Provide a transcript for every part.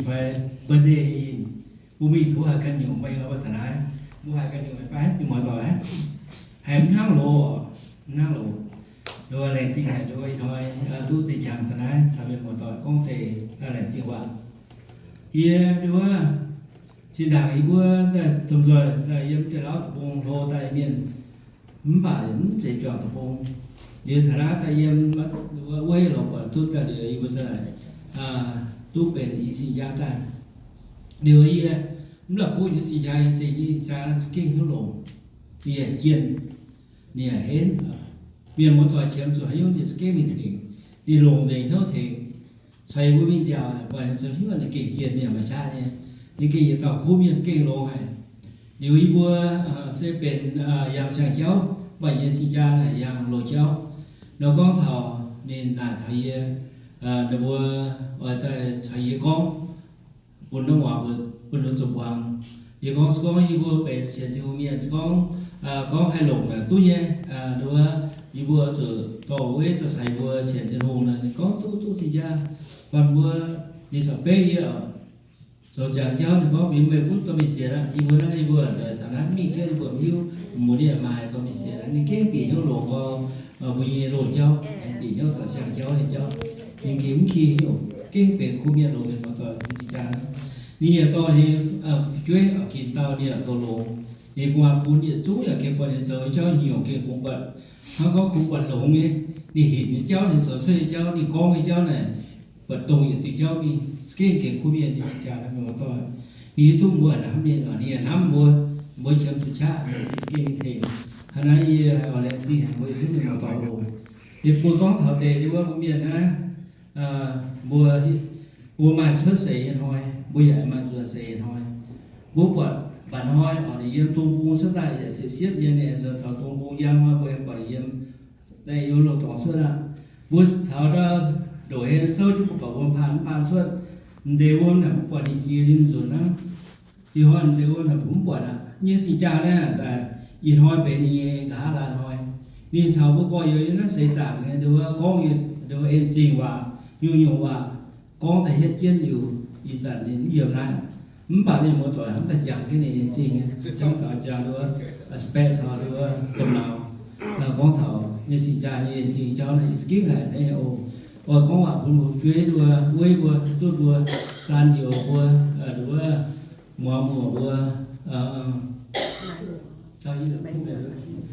birthday, mbuo mingh tov haiz ganh nyungc, mbuo haiz ganh nyungc fai mienh muoz-doic, haiz mv hnangv loz, mv hnangv loz. Nduov laengz zingh haic nduov ih hnoi duqv deix qangx daaih naaiv caux mienh muoz-doic gorngv deix laengz zingh waac. Yie nduov zinh ndaangc yie mbuo daaih domh nzoih daaih yiem deix lauv deic-bung hlo daaih mienh, mv baac mv zeiz juangc deic-bung. Liuz taux naaiv daaih yiem wuov lorz buatc duqv daaih liuz yie mbuo za'naaic duqv benx i cing jaa daaih. Liuz yie mv la'kuqv nyei cing jaa, yie za'gengh nyei cing jaa za'gengh hnyouv longx, ninh yaac jienh, ninh yaac henv. Mienh muoz-doic qiemx zuqc haaix nyungc ninh za'gengh mingh tengx, ninh longc nzengc hnyouv tengx. Caux yie mbuo mingh nziaauc, buatc ninh zoux hnyouv ninh gengh jienh, ninh yaac maaih qaqv nyei. Ninh gengh yietc dauh kuv mienh gengh longx haic. Liuz yie mbuo se benx yangh siang-jauv, mv baac nyei cing jaa naaic yangh loz-jauv. Nor gorngv taux ninh naaic taux yie, ninh mbuo oix daaih caux yie gorngv bun norm waac mbuo, bun ninh zuqc muangx. Yie gorngv se gorngv yie mbuo benx sienx Tin-Hungh mienh, se gorngv, gorngv haih longc naaic duqv nyei, nduov, yie mbuo zuqc dorh weiv daaih caux yie mbuo sienx Tin-Hungh naaic. Ninh gorngv duqv, duqv cing jaa. Fanh mbuo, ninh corc beiv yie oc. Zoux ziangx jauv ninh gorngv mingh meih gunv dorh mingh sienx aqv. Yie mbuo naaiv, yie mbuo daaih caux naaiv mingh jienv mbuo mv hiuv, mbuo ninh maaih dorh mingh sienx aqv. Ninh gengh bieqc hnyouv longx gorx mbuo nyei loz-jauv, aengx bieqc hnyouv taux siang-jauv nyei jauv. Ninh gengh mv ki hnyouv, gengh benx kuv mienh longx mienh muoz-doic nyei cing jaa. Ninh yaac dorh ninh fu'jueiv oix ginx dauh, ninh yaac zoux longx. Ninh gu'nguaaz-fun yietc zungv yaac gengh buatc ninh zoux jauv nyungc gengh kungx buatc, hnangv gorngv kungx buatc longx nyei. Ninh hinc nyei jauv, ninh zoux cuotv nyei jauv, ninh gorngv nyei jauv naaic, buatc dongh yietc diuh jauv mingh, gengh gengh kuv mienh nyei cing jaa naaiv mienh muoz-doic. Yie hiuv duqv mbuo hnamv ninh, ninh yaac hnamv mbuo, mbuo qiemx zuqc qaqv, ninh gengh mingh tengx. Hnangv naaiv yie oix laengz zingh haic mbuo yietc zungv mienh muoz-doic oc. Yie mbuo gorngv taux deix yie mbuo mienh naaiv, mbuo, mbuo maaih cuotv seix nyei hnoi, mbuo yaac maaih nzuonx seix nyei hnoi. Mbuo buatc mba'hnoi oc, ninh yiem dong bung cuotv daaih yaac siepv-siepv nyei, ninh nzuonx taux dong bung njang hnoi mbuo aengx buatc ninh yiem daaih yiem loz-dorngx cuotv aqv. Mbuo taux ndongc haaix souv jienv mbuo buatc wuom paan mv baan cuotv, m'ndeic wuom naaic mbuo buatc ninh jiex liemh nzunc hnangv. Ih hnoi m'ndeic wuom naaic mbuo mv buatc aqv. Nyei cing jaa naaiv daaih ih hnoi benx ninh nyei nqa'haav laai hnoi. Ninh caux mbuo gorx-youz yiem naaiv seix zaangc nyei, nduov gorngv nyei, nduov en zingh waac, nyungc-nyungc waac, gorngv daaih hietv jienv liuz, ih zanc ninh mv yiem naaiv. Mv baac mienh muoz-doic hnamv daaih jangx jienv ninh en zingh nyei, gorngv taux jangx nduov, spec caux nduov domh nauz, gorngv taux nyei cing jaa nyei en zingh jauv naaiv, yie za'gengh haiz naaiv nyei oc. Oix gorngv waac bun mbuo fu'jueiv nduov, weiv mbuo, duqv mbuo, saan youz mbuo, nduov, muangx muoc mbuo,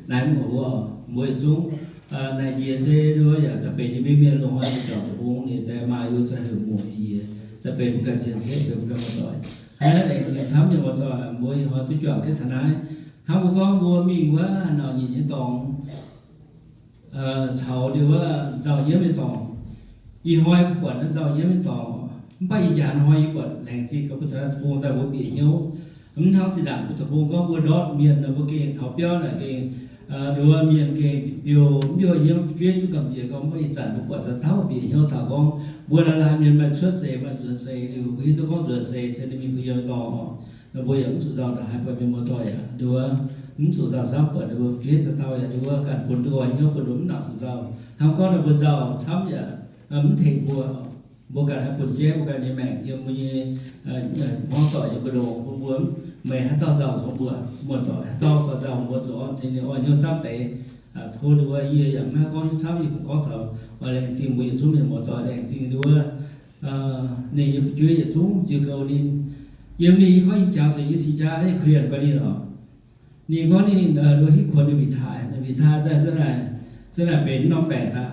naaiv muoc mbuo, mbuo yietc zungv, naaic njiec se nduov yaac da'benx nyei mienh longx, ninh jangx deic-bung ninh daaih maaih yie za'heuc muoc njiec, da'benx mbuo ganh cien-ceqv benx mbuo ganh muoz-doic. Hnangv naaiv laengz zingh camv nyei muoz-doic, mbuo ih hnoi duqv juangc jienv taux naaiv. Hnangv mbuo gorngv mbuo mingh wuov nauc nyitc nyei dorngx, caux nduov nzauh nyiemv nyei dorngx. Ih hnoi mbuo buatc naaiv nzauh nyiemv nyei dorngx, mv baac ih jaax hnoi yie buatc laengz zingh gaax mbuo taux naaiv deic-bung daaih mbuo bieqc hnyouv. Mv hnangv zinh ndaangc mbuo deic-bung gorngv mbuo ndortv mienh nor, mbuo gengh taux biauv naaic gengh, nduov mienh gengh biouv, mv biouv nyiemv fu'jueiv zungv gamh nziex gorngv. Mv baac ih zanc mbuo buatc daaih taux bieqc hnyouv taux gorngv mbuo laanh laanh mienh maaih cuotv seix maaih nzuonx seix liuz, mbuo hiuv duqv gorngv nzuonx seix se ninh mingh gu'nyuoz dorngx oc. Nor mbuo yaac mv zuqc nzauh ndongc haaix buatc mienh muoz-doic yaac nduov, mv zuqc nzauh camv buatc ninh mbuo fu'jueiv dauh dauh yaac nduov ganh bun duqv nqoi hnyouv bun ninh mv nangc zuqc nzauh. Hnangv gorngv nor mbuo nzauh camv yaac mv tengx mbuo. Mbuo ganh haih bun jaiv mbuo ganh nyei maengc yiem mbuo nyei hmuangv doic yiem mbuo longx bun mbuo. Meih haaix dauh nzauh caux mbuo, muoz-doic haaix dauh nzauh mbuo zoux tengx ninh orn hnyouv camv deix. Tov nduov yie yaac mv haih gorngv hnyouv camv, yie kungx gorngv taux oix laengz zingh mbuo yietc zungv mienh muoz-doic, laengz zingh nduov ninh nyei fu'jueiv yietc zungv ziux goux ninh. Yiem ninh gorngv yie jangx zuqc yie cing jaa naaiv korv-lienh gorx ninh oc. Ninh gorngv ninh nduov hitv kuonx ninh retire, ninh retire daaih za'naaic, za'naaic benx norm baengc daaih,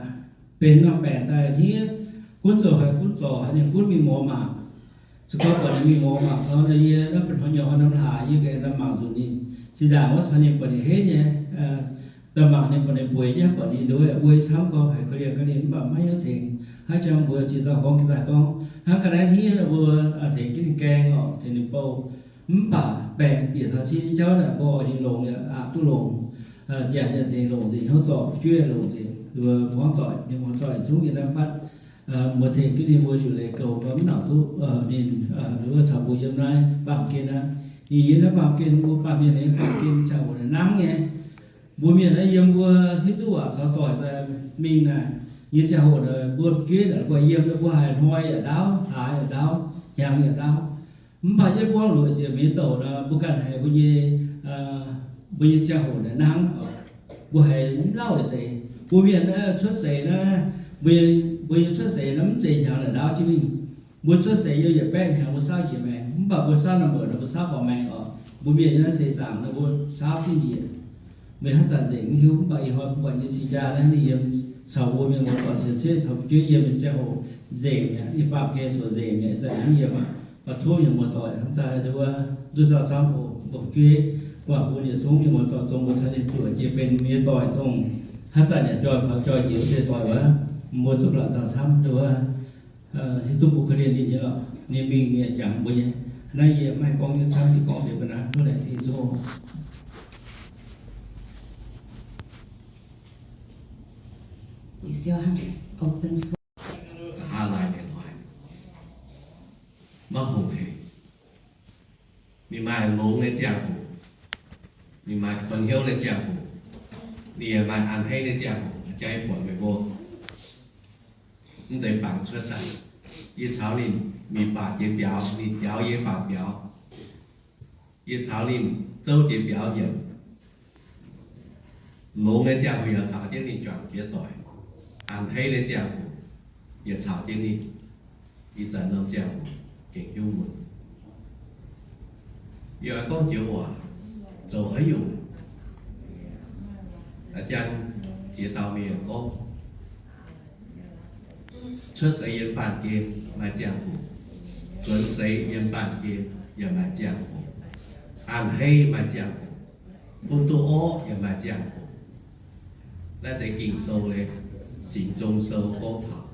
benx norm baengc daaih hniev, gunv zoux haaix gunv zorc haaix, ninh gunv mingh mborqv mangc. Se gorngv buatc ninh mingh mborqv mangc taux nor, yie naaiv ba'hnoi nyei hnoi norm hlaax yie gengh daaih mangc nzunc ninh. Zinh ndaangc wuov caux ninh buatc ninh henv nyei, daaih mangc ninh buatc ninh bueix nyei, buatc ninh nduov weic camv gorngv haiz korv-lienh gorx ninh mv baac maiv hnyouv tengx. Hnangv jang mbuo zinh dauh gorngv ga'naaiv gorngv hnangv ga'naaiv hniev nor mbuo tengx jienv ninh gaeng oc, tengx ninh bouh. Mv baac baengc bieqc taux sin nyei jauv naaic mbuo oix ninh longx yaac aqc duqv longx. Janx yaac tengx longc nzengc, hnyouv zorc fu'jueiv longc nzengc, mbuo hmuangv doic, mienh muoz-doic zungv yiem naaiv fatv. Mbuo tengx jienv ninh mbuo liuc leiz goux mbuo mv nangc duqv ninh nduov caux mbuo yiem naaiv baamh gen aqv. Ninh yiem naaiv baamh gen, mbuo baamh mienh nyei baamh gen ziangh hoc naaic nangv nyei. Mbuo mienh naaiv yiem mbuo hiuv duqv waac caux doic daaih mingh naaic nyei ziangh hoc naaic, mbuo fu'jueiv naaic mbuo yiem, mbuo haiz hnoi yaac ndaauv, hlaax yaac ndaauv. hnyangx yaac ndaauv. Mv baac yie buangh luoqc ziepc nyeic douc nor, mbuo ganh haiz mbuo nyei, mbuo nyei ziangh hoc naaic nangv oc. Mbuo haiz mv lauh deix. Mbuo mienh cuotv seix naaiv, mbuo nyei cuotv seix naaiv mv zeiz hnyangx naaic ndaauv jienv mingh. Mbuo cuotv seix yiem yietc baeqv hnyangx mbuo saauv njiec maengx, mv baac mbuo saauv number nor mbuo saauv faaux maengx oc. Mbuo mienh nyei naaiv seix zaangc nor mbuo saauv jienv njiec. Meih haaix zanc nzengc mv hiuv, mv baac ih hnoi mbuo buatc nyei cing jaa naaiv ninh yiem caux mbuo mienh muoz-doic cien-ceqv caux fu'jueiv yiem nyei ziangh hoc nzengc mi'aqv, ninh baamh gen zoux nzengc mi'aqv, ih zanc hnangv yiem aqv. Baac tov mienh muoz-doic hnamv daaih nduov, nduov nzauh camv oc, mbuo fu'jueiv guangc bun yietc zungv mienh muoz-doic dongh mbuo caux ninh zuoqc jiex benx mienh muoz-doic dongh haaix zanc yaac joih faaux joih njiec wuov deix doic wuov, mbuo duqv baac nzauh camv nduov. Hiuv duqv mbuo korv-lienh ninh nyei lorqc, ninh mingh ninh yaac jangx mbuo nyei. Naaiv yie maiv gorngv nyei camv, yie gorngv nzengc mbuo naaiv, tov laengz zingh zuov. We still have open floor. Aav laaix ninh hnoi maiv hungh hec. Ninh maaih longx nyei ziangh hoc, ninh maaih korv hnyouv nyei ziangh hoc, ninh yaac maaih a'hneiv nyei ziangh hoc. Jaa yie buatc meih mbuo mv deix fangx cuotv daaih, yie caux ninh mingh baac jiex biaux, ninh jaux yie baac biaux. Yie caux ninh zouv jiex biaux yienc. Longx nyei ziangh hoc yaac caux jienv ninh juangc jiex doic. A'hneiv nyei ziangh hoc yaac caux jienv ninh. Ih zanc norm ziangh hoc gengh hiuv mun. Yie oix gorngv joux waac zoux haaix nyungc, a'jang ziex dauh mienh gorngv, cuotv seix yiem baamh gen maaih ziangh hoc, zuonx seix yiem baamh gen yaac maaih ziangh hoc, a'hneiv maaih ziangh hoc, bun duqv orqv yaac maaih ziangh hoc. Naaiv zeiz Ging-Sou, Singx Nzung Sou gorngv taux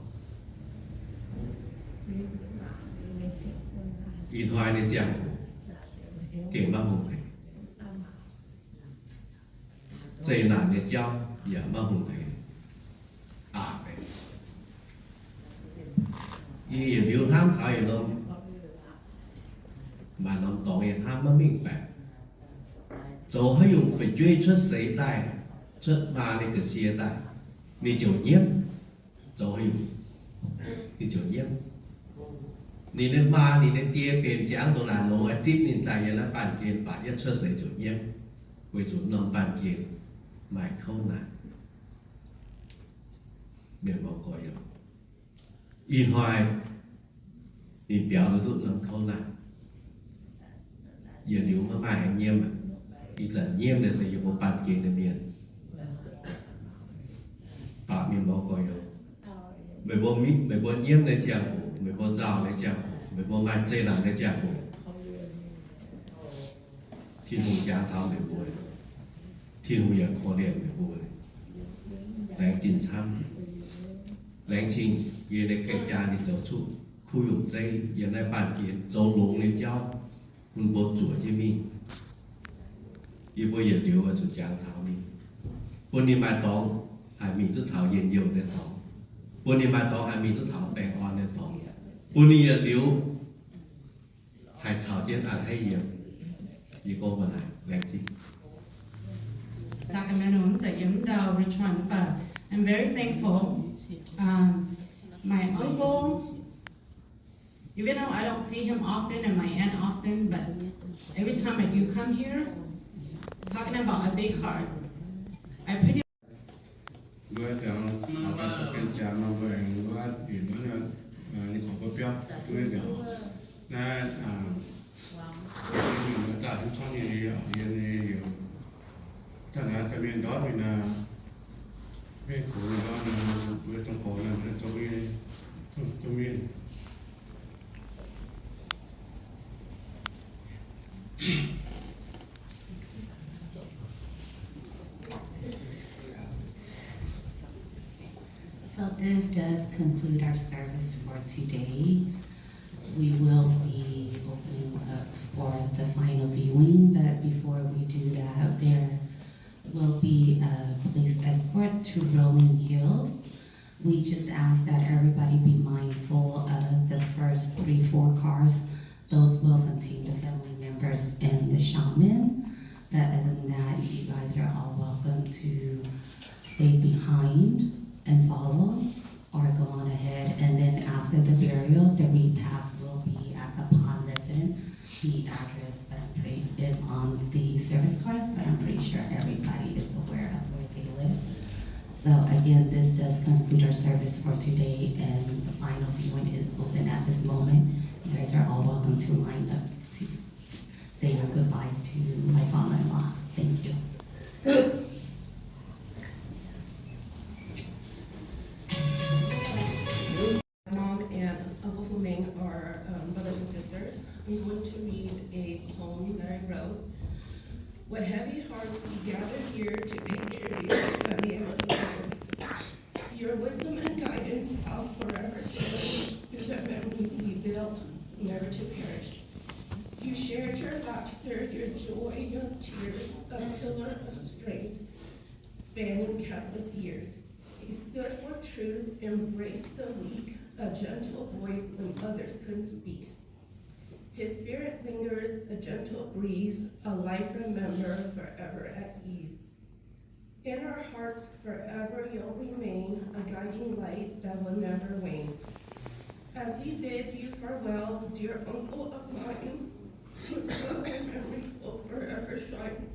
ih hnoi nyei ziangh hoc gengh maiv hungh hec. Zeqc naanc nyei jauv yaac maiv hungh hec. Aamen. Yie yietc liuz hnamv taux yietc norm, maaih norm dorngx yie hnamv maiv mengh baeqc. Zoux haaix nyungc fu'jueiv cuotv seix daaih, cuotv maa ninh ga'sie daaih, ninh ziouc nyiemv. Zoux haaix nyungc, ninh ziouc nyiemv. Ninh nyei maa, ninh nyei die benx ziangx dongh naaic longx, oix zipv ninh daaih yiem naaiv baamh gen, baac yietv cuotv seix ziouc nyiemv, weic zuqc norm baamh gen maaih kouv naanc. Mienh mbuo gorx-youz, ih hnoi ninh biaux duqv norm kouv naanc. Yietc liuz maiv maaih haaix nyiemv aqv. Ih zanc nyiemv nyei se yie mbuo baamh gen nyei mienh. Baac mienh mbuo gorx-youz, meih mbuo, meih mbuo nyiemv nyei ziangh hoc, meih mbuo nzauh nyei ziangh hoc, meih mbuo maaih zeqc naanc nyei ziangh hoc, Tin-Hungh jangx taux meih mbuo, Tin-Hungh yaac korv-lienh meih mbuo. Laengz zingh camv. Laengz zingh yie nyei gaeng jaa ninh zoux cuqv kuv yungc zeiv yiem naaiv baamh gen zoux longx nyei jauv bun mbuo zuoqc jienv mingh. Yie mbuo yietc liuz oix zuqc jangx taux ninh, bun ninh maaih dorngx haih mingh duqv taux njien-youh nyei dorngx, bun ninh maaih dorngx haih mingh duqv taux baengh orn nyei dorngx, bun ninh yietc liuz haih caux jienv a'hneiv yiem. Yie gorngv mbuo naaic laengz zingh. Sacramento, mv zeiz yiem ndau Richmond, but I'm very thankful. Um, my uncle, even though I don't see him often and my aunt often, but every time I do come here, talking about a big heart, I pretty Mbuo ziangx, mbuo ganh jaax nor mbuo aengx wuov bieqc wuov, ninh gorngv mbuo biauv duqv nziaauc. Naaiv, mbuo daaih haaix zanc nyei liuz, yie nyei liuz, daaih naaiv daaih mienh ndortv mingh naaic, mienh gox ndortv mingh, mbuo dongh gorx naaic mbuo zong nyei, zong mienh. So this does conclude our service for today. We will be opening up for the final viewing, but before we do that, there will be a police escort to Rolling Hills. We just ask that everybody be mindful of the first three, four cars. Those will contain the family members and the shaman. But other than that, you guys are all welcome to stay behind and follow our Go on ahead, and then after the burial, the repast will be at the pond residence. The address, but I'm pretty, is on the service cards, but I'm pretty sure everybody is aware of where they live. So again, this does conclude our service for today, and the final viewing is open at this moment. You guys are all welcome to line up to say your goodbyes to my father-in-law. Thank you. Mom and Uncle Fu Meng are, um, brothers and sisters. I'm going to read a poem that I wrote. With heavy hearts we gather here to pay tribute to Amien's life. Your wisdom and guidance I'll forever cherish through the memories we built, never to perish. You shared your laughter, your joy, your tears, a pillar of strength spanning countless years. He stood for truth, embraced the weak, a gentle voice when others couldn't speak. His spirit lingers, a gentle breeze, a life remember, forever at ease. In our hearts forever you'll remain, a guiding light that will never wane. As we bid you farewell, dear uncle of mine, your memories will forever shine.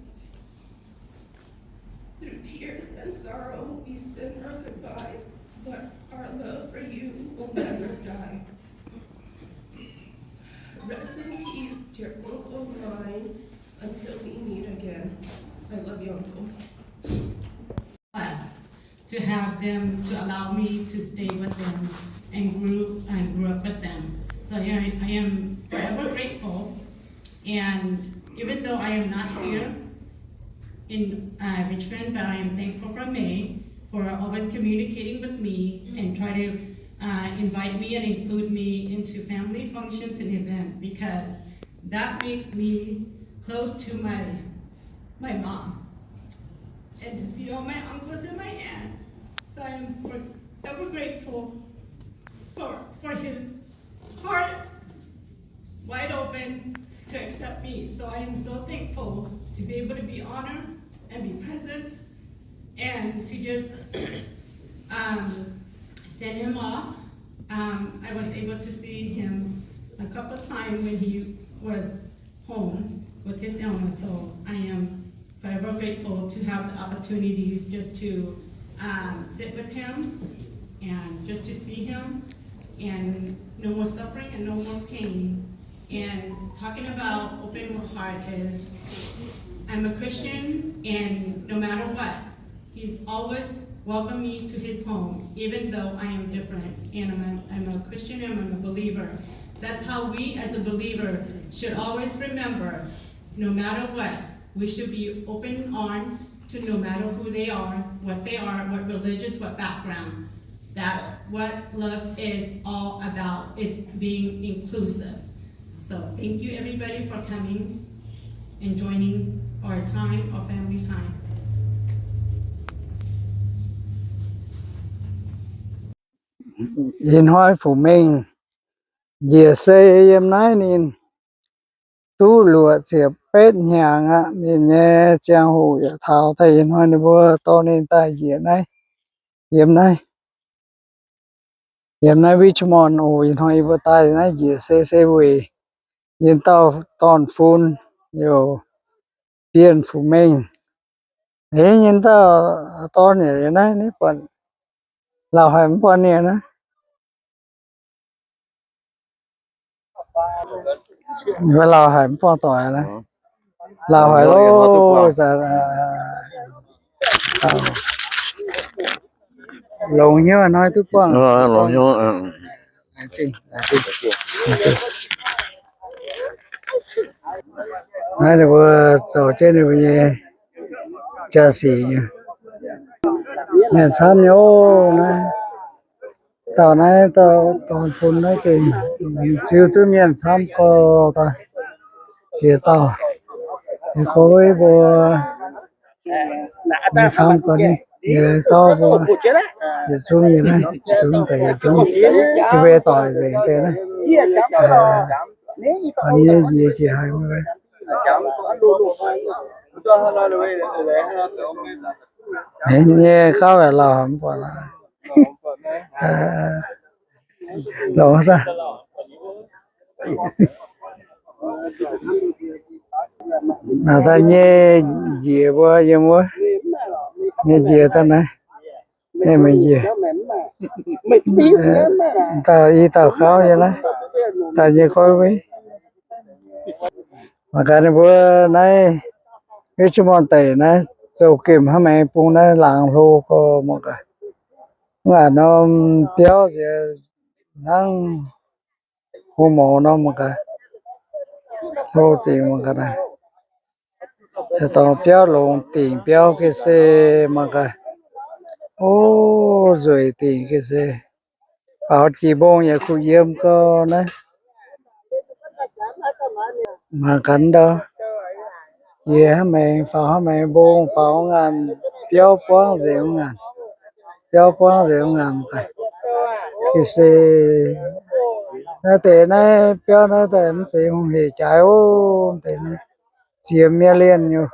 Through tears and sorrow we send our goodbyes, but our love for you will never die. Rest in peace, dear uncle of mine, until we meet again. I love you, uncle. Us to have them, to allow me to stay with them and grew, and grew up with them. So I, I am forever grateful. And even though I am not here in, uh, Richmond, but I am thankful for May for always communicating with me and try to, uh, invite me and include me into family functions and events, because that makes me close to my, my mom. And to see all my uncles and my aunt. So I am forever grateful for, for his heart wide open to accept me. So I am so thankful to be able to be honored and be present and to just, um, send him off. Um, I was able to see him a couple times when he was home with his illness. So I am forever grateful to have the opportunities just to, um, sit with him and just to see him and no more suffering and no more pain. And talking about open your heart is, I'm a Christian, and no matter what, he's always welcomed me to his home, even though I am different. And I'm a, I'm a Christian and I'm a believer. That's how we as a believer should always remember, no matter what, we should be open arm to no matter who they are, what they are, what religious, what background. That's what love is all about, is being inclusive. So thank you everybody for coming and joining our time, our family time. Ih hnoi Fu Meng njiec se yiem naaiv ninh duqv luoqc ziepc betv hnyangx aqv. Ninh nyei ziangh hoc yaac taux daaih. Ih hnoi ninh mbuo dorh ninh daaih njiec naaiv, yiem naaiv, yiem naaiv Richmond oc. Ih hnoi yie mbuo daaih naaiv njiec se, se weic yie dauh dorn-fun, youc, Bienh Fu Meng. Eix, yie dauh dorn yaac yiem naaiv, naaiv buatc, lauh haic mv buatc ninh naaiv. Mv lauh haic mv buangh doic naaiv. Lauh haic loh, longx hnyouv hnoi duqv buangh. Naaiv ninh mbuo zoux jienv ninh mbuo nyei jaa-sic nyei. Mienh camv nyei oc. Naaiv dauh, naaiv dauh dorn-fun naaiv gengh ziux duqv mienh camv gorx daaih. Jiex dauh, ninh gorngv mbuo mienh camv gorx, ninh gauh mbuo yietc zungv nyei naaiv, yietc zungv deix yietc zungv, yie mbuo doic nzengc deix naaiv. Hnangv nyei njiec jiex haic mv, nyei gauv yaac lauh mv buatc laaix. Longx saah? Naaic daaih nyei njiec mbuo yiem wuov, nyei njiec daaih naaiv, nyei meih njiec. Dauh i dauh gauv nyei naaiv, daaih nyei gorngv maiv. Mangc gaax ninh mbuo naaiv Richmond deic naaiv zoux gemh hnangv maengx bung naaiv laangz hlo gorx mangc gaax. Mv baac norm biauv nziex hnangv hmuangx-mouz nor mangc gaax. Hlo zingx mangc gaax. Dorngx biauv longx dingc biauv ga'sie mangc gaax. O, nzueic dingc ga'sie. Faaux jiex mbong yaac kuh yiem gau naaiv. Mangc gaax ndau. Jiex hnangv maengx, faaux hnangv maengx mbong, faaux ngaanc, biauv buangv nzengc ngaanc. Biauv buangv nzengc ngaanc. Ga'sie naaiv deix naaiv biauv naaiv daaih mv zeiz hungh heic jaaix ov, deix naaiv ziex million nyei.